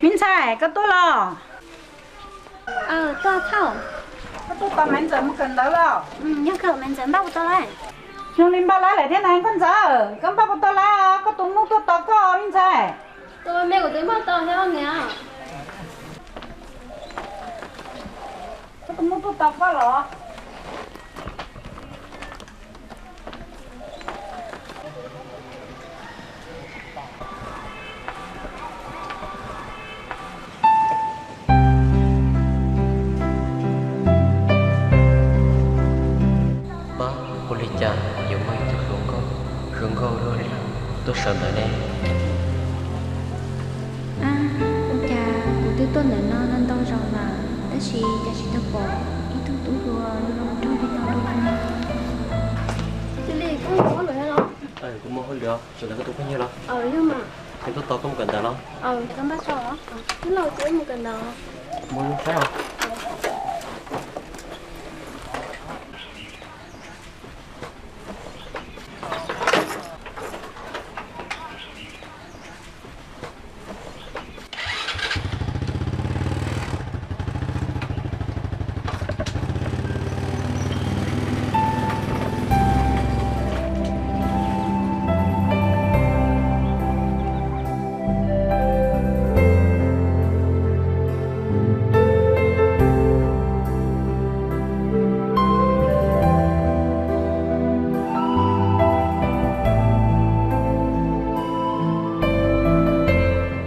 Me ntxhais, koj tuaj los? Tuaj thauj. Koj tuaj tos Maiv Ntxawm mus kawm ntawv los? Yog kawm Maiv Ntxawm npaj puas tau lawm? Zoo li npaj lawm thiab na koj ntxawm, koj npaj puas tau lawm? Koj tus muj tuaj tos koj me ntxhais. Tus me kuv twb npaj tau thiab niam. Koj tus muj tuaj tos koj los? Pab, ua li cas yuav muaj ib tug hluas nkauj zoo nkauj luaj li tuaj sawv ntawd ne? Ua cas kuv twb tuaj ntawm no ntau zaus lawm tab sis cas tsis tau pom ib tug tub hluas zoo nraug li no li. Cia li, koj muaj hauj lwm los? Kuv muaj hauj lwm, tseem tos koj tus phooj ywg los? Yog mas. Ces tuaj tos koj mus kawm ntawv los? Koj npaj tau los? Twb los ces wb mus kawm ntawv. Mus saib os.